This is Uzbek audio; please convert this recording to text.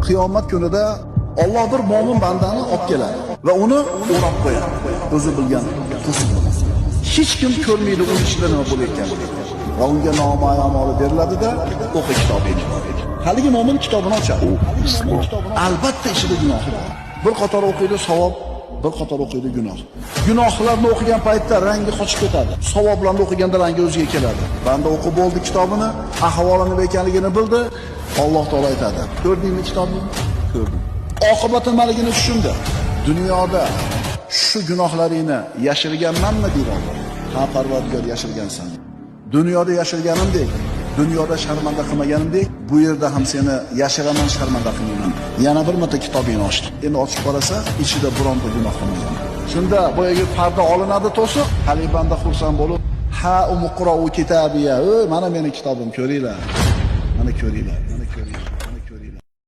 Qiyomat kunida Alloh bir mo'min bandani olib keladi va uni o'rab qo'yadi. O'zi bilgan to'siq bilan. Hech kim ko'rmaydi uni ichida nima bo'layotganini. Va unga nomai amoli beriladi-da, o'qi kitobingni. Haligi mo'min kitobini ochadi. Albatta ichida gunohi bor. Bir qator o'qiydi savob, bir qator o'qiydi gunoh. Gunohlarni o'qigan paytda rangi qochib ketadi. Savoblarni o'qiganda rangi o'ziga keladi. Banda o'qib bo'ldi kitobini, ahvoli nima ekanligini bildi. Alloh taolo aytadi: "Ko'rdingmi kitobni? Ko'rdim." Oqibati nimaligini tushundi. Dunyoda shu gunohlaringni yashirganmanmi deydi Alloh. Ha, Parvardigor, yashirgansan. Dunyoda yashirganimdek, dunyoda sharmanda qilmaganimdek, bu yerda ham seni yashiraman, sharmanda qilmayman. Yana bir marta kitobingni ochdi. Endi ochib qarasa, ichida bironta gunoh qilmagan. Shunda boyagi parda olinadi to'siq, hali banda xursand bo'lib, ha umuqrou kitabiya, ey mana meni kitobim, ko'ringlar. Mana ko'ringlar.